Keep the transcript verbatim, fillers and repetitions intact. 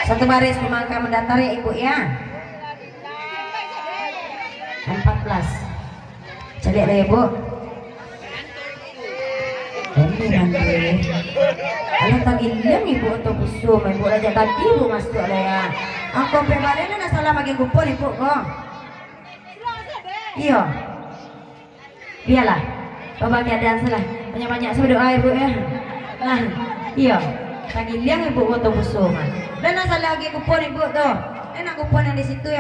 Satu baris mangka mandatar ya, Ibu, ya. Empat belas. Caliak lah, Ibu. Ini nanti. Alah, tagiliang Ibu oto buso, Ibu lah jak tadi Ibu masuak lah ya. Angko pe baliak ni nak salah bagian kupon Ibu ko. Iyo. Bialah. Baba keadaan salah. Banyak-banyak sajo badoa Ibu ya. Nah, iyo. Tagiliang Ibu oto buso mah. Dan nak salah bagian kupon Ibu tu. Enak kupon yang di situ yang